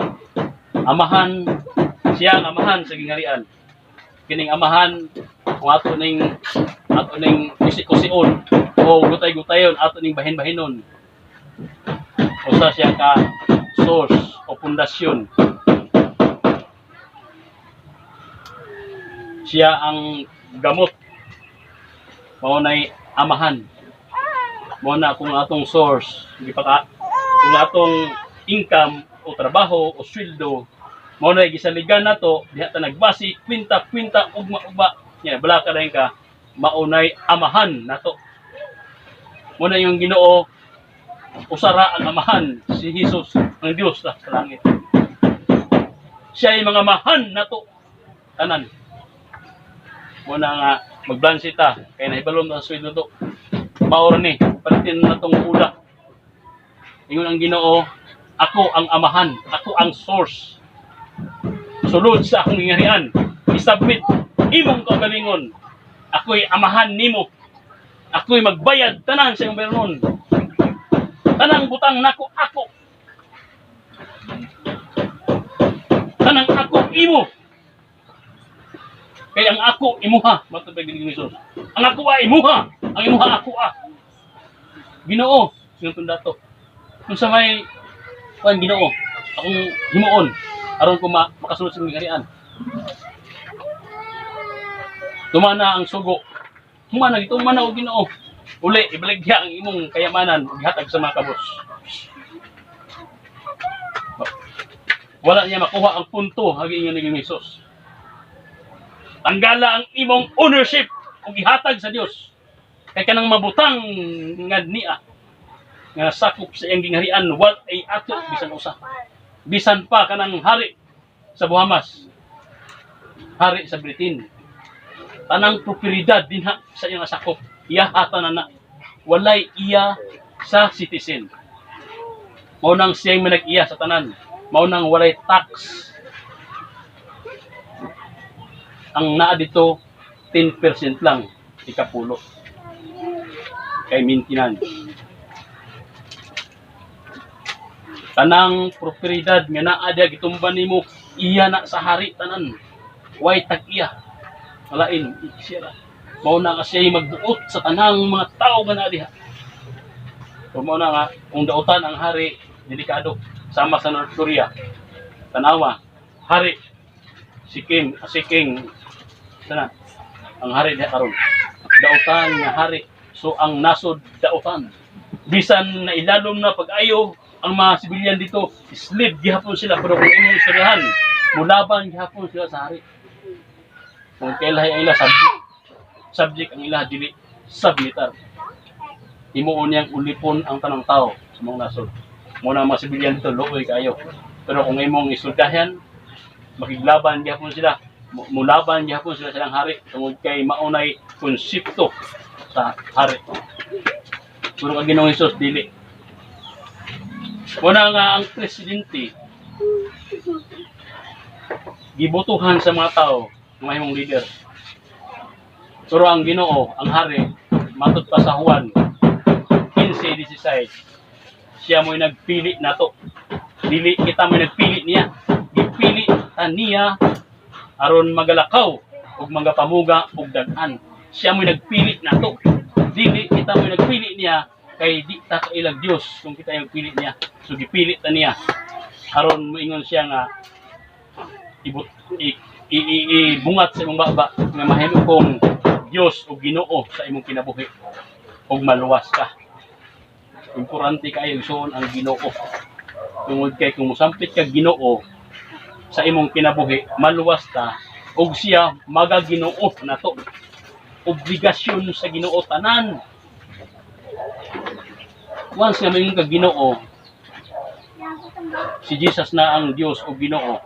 Amahan, siya ang amahan sa gingharian. Kining amahan kung ato ning kusi-kusion o gutay-gutayon, ato ning bahin-bahinon. Usa siya ka source o pundasyon. Siya ang gamot. Mao nay amahan. Mao na kung atong source, gipaka kung atong income o trabaho o sweldo, mao na gisaligan nato diha ta nagbasi kwinta kwinta ugma ugma nya bala ka ka maunay amahan nato. Mao na yung Ginoo, usara ang amahan, si Jesus, ang Dios sa langit. Siya ay mga mahan nato tanan. Mao na nga magblansi ta kay nahibalom na sa sweldo to. Mao ra ni palitin na tong ula. Ingon ang Ginoo, "Ako ang amahan, ako ang source. Sulod sa akong gingharian, isubmit imong kaugalingon. Ako'y amahan nimo. Ako'y magbayad tanan sa imong bayronon. Tanang butang nako ako. Tanang ako imo. Kay ang ako imuha," matod pa ni Jesus. "Ang ako ay imuha, ang imuha ako ah." "Ginoo," sinutun dato. "Kung sa may kuan, Ginoo, akong himuon aron ko makasulod sa gingharian?" "Tumana ang sugo. Humana gitumana og Ginoo. Uli ibaligya ang imong kayamanan ug ihatag sa mga kabos." Wala niya makuha ang punto hagi ingon ni Jesus. "Tanggala ang imong ownership ug ihatag sa Dios. Kay kanang mabutang nga niya nga sakop sa iyang gingharian wal ay ato bisan usa." Bisan pa kanang hari sa Bahamas, hari sa Britain, tanang propiedad dinha sa iyang sakop. Iya tanan na. Walay iya sa citizen. Mao nang siya'y manag-iya sa tanan. Mao nang walay tax. Ang naa dito, 10% lang, ikapulo. Kay maintenance. Tanang propiedad nga naa diha gitumban nimo, iya na sa hari tanan. Way tag-iya. Malain, siya ra. Mao na nga siya'y magbuot sa tanang mga tao nga naa diha. So mao na nga, kung dautan ang hari, delikado. Sama sa North Korea. Tanawa, hari, si Kim, si King, sana, ang hari diha karon. Dautan nga hari. So ang nasod dautan. Bisan na ilalom na pag-ayo ang mga sibilyan dito, slave gihapon sila, pero kung imong istoryahan, mulaban gihapon sila sa hari. Kung kailahi ang ila subject, subject ang ila, dili submitter. Himuon niyang ulipon ang tanang tao sa mga nasod. Muna ang mga sibilyan dito, luoy kayo. Pero kung imong istoryahan, makiglaban gihapon sila. Mulaban gihapon sila silang hari tungod kay maunay konsepto sa hari. Pero kag Ginoong Hesus, dili. Muna nga ang presidente gibotohan sa mga tao ng mahimong leader. Pero ang Ginoo, ang hari, matud pa sa Juan 15:16, siya mo'y nagpili nato. Dili kita mo'y nagpili niya. Gipili ta niya aron magalakaw ug magapamuga og dag-an. Siya mo'y nagpili nato. Dili kita mo'y nagpili niya, kay di ta kailag Dios kung kita yung pili niya. So gipili ta niya aron moingon siya nga ibut i, i, i, ibungat sa imong baba nga mahimo kong Dios o Ginoo sa imong kinabuhi ug maluwas ka. Importante kaayo, igsoon, ang Ginoo. Tungod kay kung mosampit kag Ginoo sa imong kinabuhi, maluwas ta ug siya magaginoo nato. Obligasyon sa Ginoo tanan. Once nga moingon kag Ginoo, si Jesus na ang Dios o Ginoo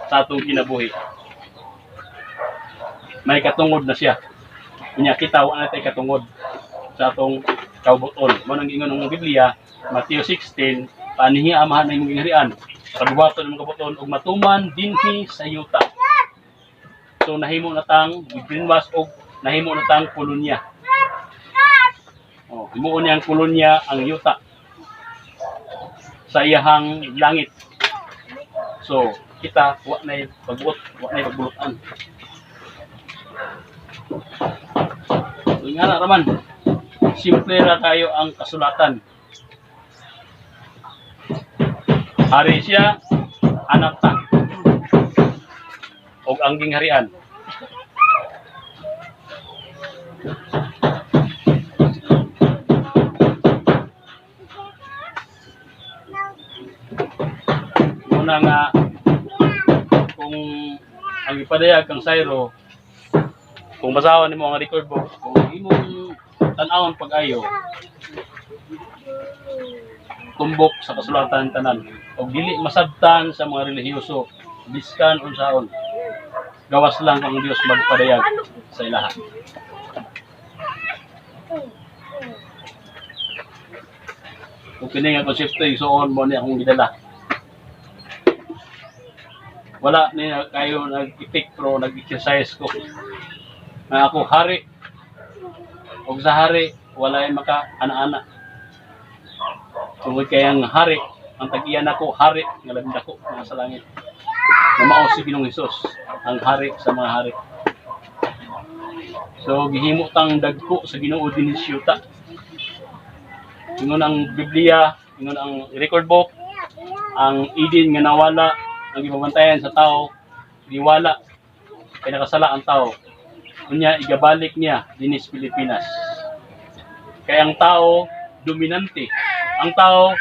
sa atong kinabuhi. May katungod na siya. Unya kita, wa na tay katungod sa atong kaubuton. Mao nang giingon ng Biblia, Mateo 16, "Panihi Amahan ang imong gingharian, pagbuhaton imong kabuoton ug matuman dinhi sa yuta." So nahimo na tang brainwash og nahimo na tang kolonya. Oh, himuon niyang kolonya ang yuta sa iyahang langit. So kita wa nay pagbuot, wa nay pagbulutan. So nga na raman. Simple ra kayo ang kasulatan. Hari siya, anak ta. Og ang gingharian. Muna nga kung ang ipadayag kang Syro, kung basahon nimo ang record book, kung imong tan-awon pag-ayo, tumbok sa kasulatan tanan og dili masabtan sa mga relihiyoso biskan unsaon, gawas lang ang Dios magpadayag sa ilaha. Kung kini nga konsepto, igsuon, mo ni akong gidala. Wala ni kayo nag-itik, pero nag-exercise ko na ako hari og sa hari walay maka ana-ana tungod kay ang hari ang tag-iya nako, hari nga labing dako nga sa langit, na mao si Ginoong Hesus, ang hari sa mga hari. So gihimo tang dagko sa Ginoo dinhi sa yuta. Ingon ang Biblia, ingon ang record book, ang Eden nga nawala, ang gibabantayan sa tao, giwala kay nakasala ang tao. Unya igabalik niya dinhi sa Pilipinas. Kay ang tao dominante. Ang tao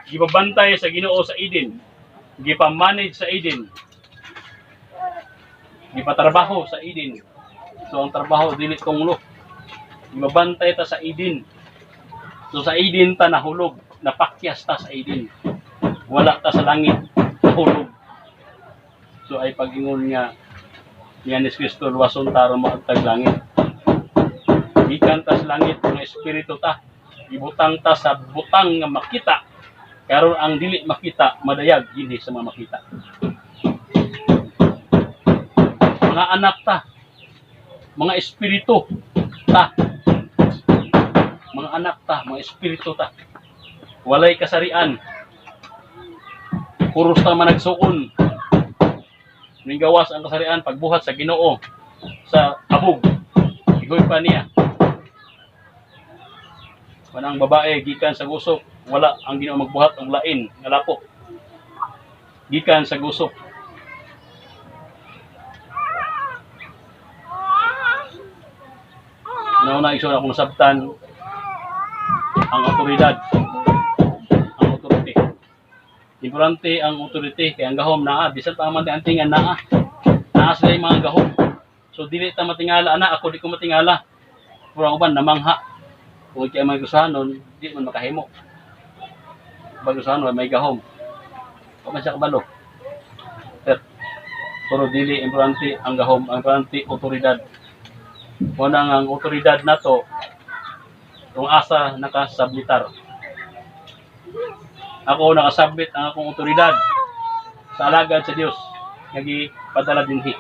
gibabantay sa Ginoo sa Eden, gipa-manage sa Eden, gipatrabaho sa Eden. So ang trabaho dili tunglo. Gibabantay ta sa Eden. So sa Eden ta nahulog, napakyas ta sa Eden. Wala ta sa langit, nahulog. So ay pag-ingon nga niya ni Kristo, luwason ta aron maagtag langit. Gikan ta sa langit, mga espiritu ta. Gibutang ta sa butang nga makita. Karon ang dili makita madayag dinhi sa mga makita. Mga anak ta, mga espiritu ta. Mga anak ta, mga espiritu ta. Walay kasarian. Puros ta managsuon. Minggawas ang kasarian pagbuhat sa Ginoo sa abog. Igoy pa niya. Manang babae gikan sa gusok, wala ang Ginoo magbuhat og lain nga lapok. Gikan sa gusok. Nauna igsoon akong nasabtan ang otoridad, ang authority. Importante ang authority kay ang gahom naa bisan pa man antingan naa. Naa sila yung mga gahom. So dili ta matingala ana, ako di ko matingala. Pero ang uban namangha. Kung kay mga gusanon, di man makahimo. Bagusanon may gahom. Wa man siya kabalo. Pero dili importante ang gahom, ang importante otoridad. Mao na nga ang otoridad nato kung asa nakasubmitar. Ako nakasubmit ang akong otoridad sa alagad sa Dios nga gipadala dinhi.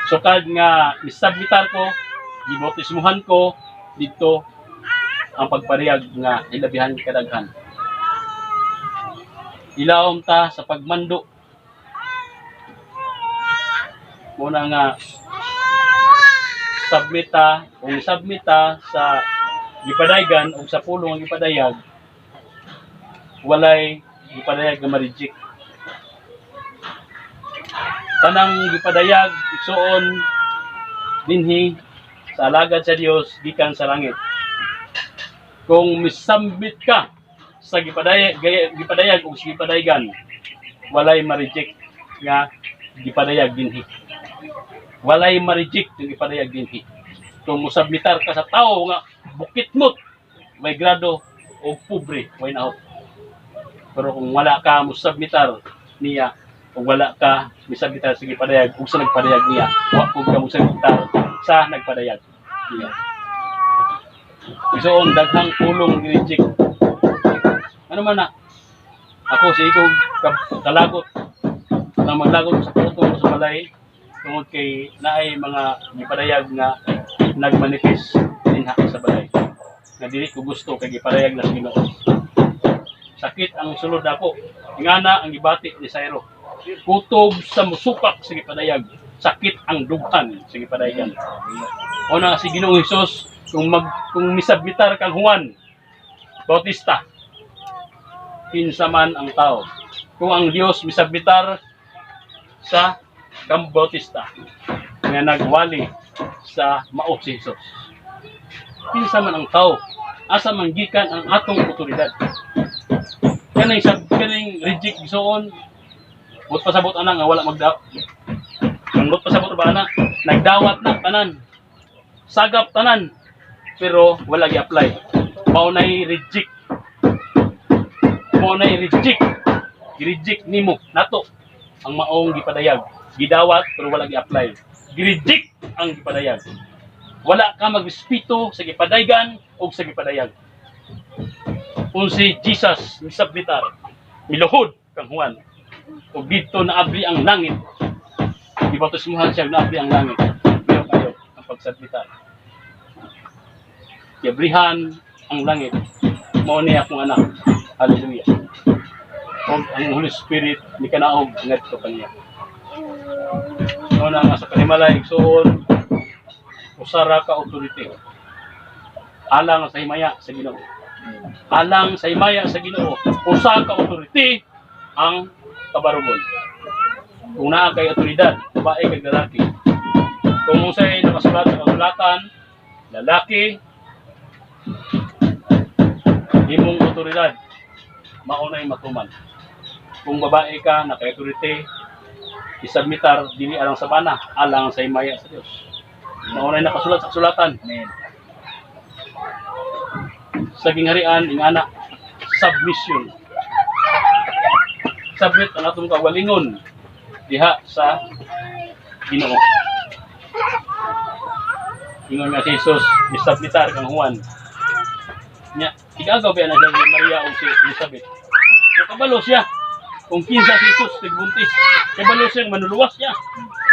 Sukad nga misubmitar ko, gibautismuhan ko didto ang pagpariyag nga hilabihan kadaghan. Ilawom ta sa pagmando. Mao na nga submit ta, kung submit ta sa gipadaygan o sa pulong ang gipadayag, walay gipadayag nga ma-reject. Tanang gipadayag igsuon dinhi sa alagad sa Dios gikan sa langit. Kung misubmit ka sa gipadayag, gipadayag o sa gipadaygan, walay ma-reject nga gipadayag dinhi. Walay ma-reject yung gipadayag dinhi. Kung musubmitar ka sa tao nga bukit mot, may grado o pobre, way nahop. Pero kung wala ka musubmitar niya, kung wala ka misubmitar sa gipadayag ug sa nagpadayag niya, wa pud ka musubmitar sa nagpadayag niya. Igsoon, daghang pulong gi-reject. Ano man na? Ako si ikaw kalagot. Nang maglagot sa puto ko sa balay, tungod kay naay mga gipadayag nga nagmanifest dinha sa balay. Nga dili ko gusto kay gipadayag na sa Ginoo. Sakit ang sulod nako. Ingana ang gibati ni Sairo. Kutob sa musupak sa gipadayag. Sakit ang dughan sa gipadayagan. O na si Ginoong Hesus kung misubmitar kang Juan Bautista, kinsa man ang tao. Kung ang Dios misubmitar sa kang Bautista nga nagwali sa mao si Hesus. Kinsa man ang tao, asa man gikan ang atong otoridad? Kaning sab kaning reject gisuon, but pasabot ana nga wala magdaw. Ang but pasabot ba ana, nagdawat na tanan. Sagap tanan pero wala gi-apply. Mao nay reject. Mao nay reject. Gi-reject nimo nato ang maong gipadayag. Gidawat pero wala gi-apply. Gi-reject ang gipadayag. Wala ka magrespeto sa gipadaygan o sa gipadayag. Kung si Jesus misubmitar, miluhod kang Juan, ug didto naabli ang langit. Gibautismuhan siya, naabli ang langit. Pero kayo ang pagsubmitar. Giabrihan ang langit. Mao ni akong anak. Hallelujah. Ug ang Holy Spirit ni kanaog ngadto kaniya. Mao na nga sa panimalay, igsuon, usa ra ka authority. Alang sa himaya sa Ginoo. Alang sa himaya sa Ginoo, usa ka authority ang kabarugon. Kung naa kay otoridad, babae kag lalaki. Kung unsay nakasulat sa kasulatan, lalaki imong otoridad mao nay matuman. Kung babae ka na kay authority, isubmitar dili alang sa bana, alang sa himaya sa Dios. Mao nay nakasulat sa kasulatan. Amen. Sa gingharian ingana, submission. Submit ang atong kaugalingon diha sa Ginoo. Ingon nga si Jesus, misubmitar kang Juan. Nya, igagaw ba na siya si Maria o si Elizabeth. So kabalo siya. Kung kinsa si Jesus, nagbuntis. Kabalo siya, manuluwas siya.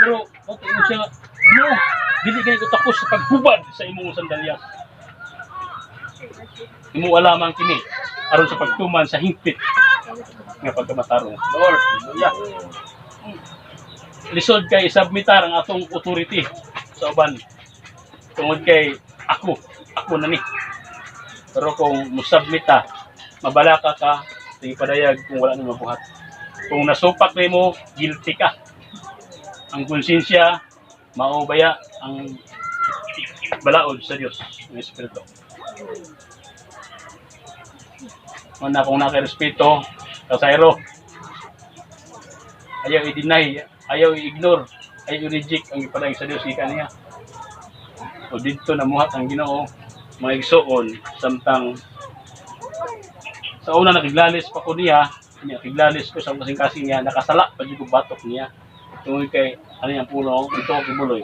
Pero, okay mo siya, no, dili kay ko takos sa paghubad sa imong sandalyas. Imo lamang kini aron sa pagtuman sa hingpit nga pagkamatarong. Lord. Hallelujah. Lisod kay isubmitar ang atong authority sa uban tungod kay ako ako na ni, pero kung musubmit ta, mabalaka ka, sige padayag kung wala nang mabuhat. Kung nasupak nimo, guilty ka. Ang konsensya mao baya ang balaod sa Dios ng Espiritu. Una kung nakarespeto kasayro, ayaw i-deny, ayaw i-ignore, ayaw i-reject ang ipadayag sa Dios gikan niya. O didto namuhat ang Ginoo, mga igsuon, samtang sa una nakiglalis pa ko niya, niya kiglalis ko sa kasing-kasing niya, nakasala pa jud ko batok niya. Tungod kay ano yung pulong, ito ako kibuloy.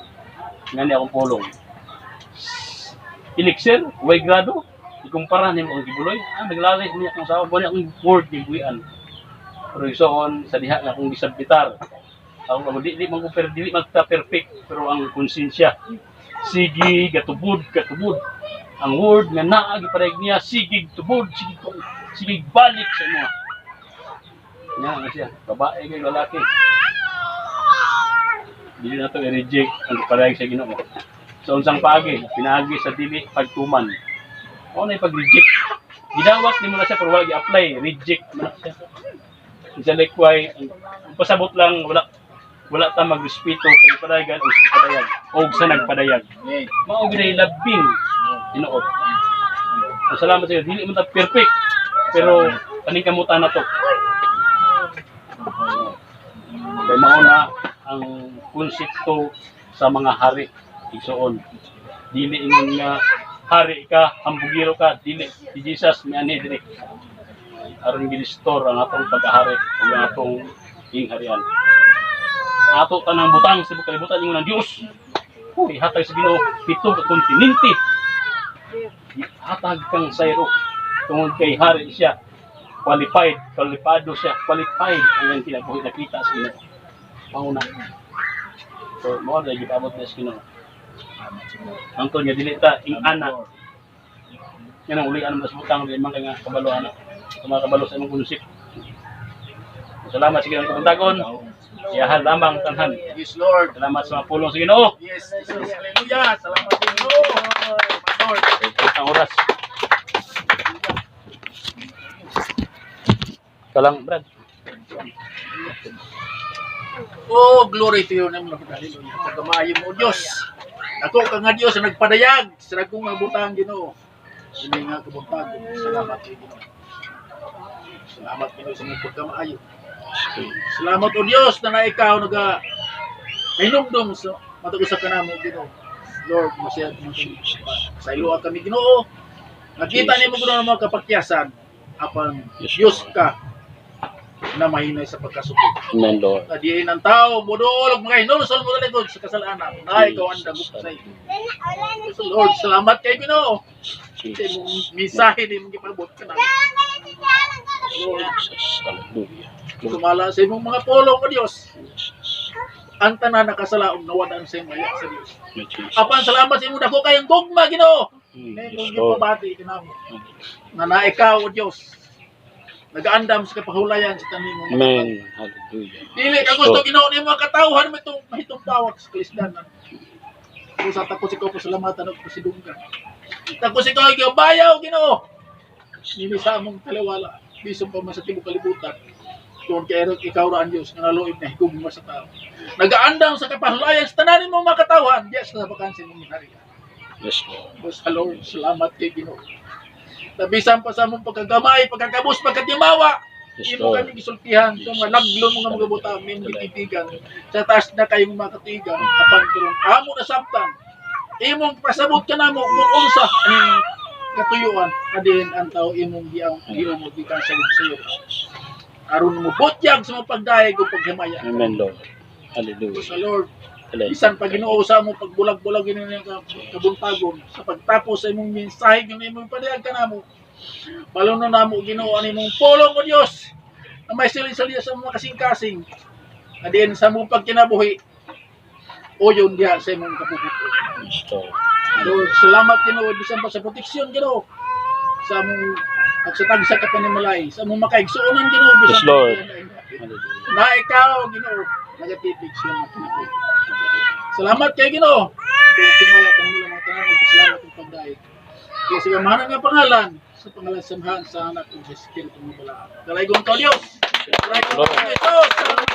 Ngani akong pulong. Elixir, way grado, ikumpara nimo ang kibuloy. Ah, naglalis niya akong sawa, buwan akong word ni buwian. Pero igsoon sa diha nga akong gisabbitar. Ako nga di man ko dili man ta perfect, pero ang konsensya sige gatubod gatubod. Ang word nga naa giparayag niya sige tubod, sige sige balik sa imo. Nga nga siya, babae kay lalaki. Dili na to i-reject ang giparayag sa Ginoo. Sa unsang paagi, pinaagi sa dili pagtuman. Mao na pag-reject. Gidawat nimo na siya pero wala gi-apply, reject man na siya. Sa likewise, ang pasabot lang wala wala ta magrespeto sa gipadayagan o sa gipadayag o sa nagpadayag. Amen. Mao gyud labing tinuod. So, salamat sa iyo. Dili man ta perfect pero paningkamutan na to. Kay mao na ang konsepto sa mga hari igsuon. Dili ingon nga hari ka, hambugiro ka, dili. Si Jesus mianhi diri aron gi-restore ang atong pag-ahari ug ang atong hingharian. Ato tanang butang sa kalibutan ingon ang Dios. Uy, hatag sa Ginoo pito ka kontinente. Hatag kang sayro tungod kay hari siya. Qualified, kwalipado siya, qualified ang iyang kinabuhi nakita sa Ginoo. Mauna. So, mao na gipaabot na sa Ginoo. Angtod nga dili ta ing ana nga nang ulian mas butang dili man kay nga kabalo ana. Sa mga kabalo sa imong konsep. Salamat sa Ginoo kabuntagon. Iyahan lamang tanhan. Yes, Lord. Salamat sa mga pulong sa Ginoo. Yes, Jesus. Hallelujah. Salamat sa Ginoo. Lord. Ang oras. Kalang, Brad. Oh, glory to your name, Lord. Hallelujah. Pagkamaayo mo, Diyos. Ako ka nga Diyos na nagpadayag sa dagkong nga butang Ginoo. Ini nga kabuntag. Salamat kay Ginoo. Salamat Ginoo sa imong pagkamaayo. Salamat o Diyos na na ikaw naga hinumdum sa matag usa ka namo Ginoo. Lord, masaya mo kami. Sa ilo kami Ginoo. Nakita nimo Ginoo ang mga kapakyasan apan Yes, Diyos Lord. ka na mahinay sa pagkasukod. Amen, Lord. Na diin ang tao, modol, mga hinulsol mo talikod sa kasalanan. Na ikaw ang dagop sa iyo. So, Lord, salamat kay Ginoo. Sa imong mensahe ni imong gipabot ka na. Lord, Jesus. Hallelujah. sumala sa imong mga pulong o Dios. Jesus. Ang tanan nakasalaom nawadaan sa imong sa Dios. Jesus. Apan salamat sa imong dako kayong gugma Ginoo. Na Yes, imong Lord. gipabati kanamo. Nga na ikaw o Dios. Nagaandam sa kapahulayan sa tanan imong mga Amen. Hallelujah. Dili ka gusto Ginoo ni mga katawhan mo mahitong tawag sa kalisdanan. Usa takos ikaw pasalamatan og pasidunggan. Takos ikaw gibayaw Ginoo. Nini sa among taliwala bisan pa man sa tibuok kalibutan. Tuon kay Erok, ikaw ra ang Dios nga naluib na higugma sa tao. Nagaandam sa kapahulayan sa tanan nimong mga katawhan, diya sa bakansi mong ginharian. Yes, Lord. Basta Lord, salamat kay Ginoo. Tabisan pa sa among pagkagamay, pagkakabos, pagkatimawa, Yes, imo Lord. kami gisultihan sa mga laglon mga mga butang ming gitipigan sa taas na kayong mga katigan apan karon amo na sabtan imong pasabot ka namo kung unsa ang katuyuan adiin ang tao imong giang giumo gikan sa sayo aron mo butyag sa mga pagdayeg ug paghimaya. Amen, Lord. Hallelujah. Sa Lord, Bisan pa, Ginoo, sa among pagbulag-bulag, Ginoo, nga kabuntagon sa pagtapos sa imong mensahe, Ginoo, imong padayag kanamo. Balo na namo, Ginoo, ang imong pulong, o Dios, na may silin-silin sa mga kasing-kasing na diin sa among pagkinabuhi o yun diha sa imong kapuputo. Lord, salamat, Ginoo, bisan pa sa proteksyon, Ginoo, sa among pagsatag sa kapanimalay, sa among makaigsuonan, Ginoo, bisan Yes, Lord. na ikaw, Ginoo, nagatipig siya mga kinabuhi. Salamat kay Ginoo. Doon kimaya kang mula mga tanan ug salamat ug pagdaig. Kaya sa gamahanan nga pangalan, sa pangalan sa Amahan, sa Anak ug sa Espiritu nga Balaan. Dalaygon ka, Dios. Dalaygon ka, Jesus. Salamat.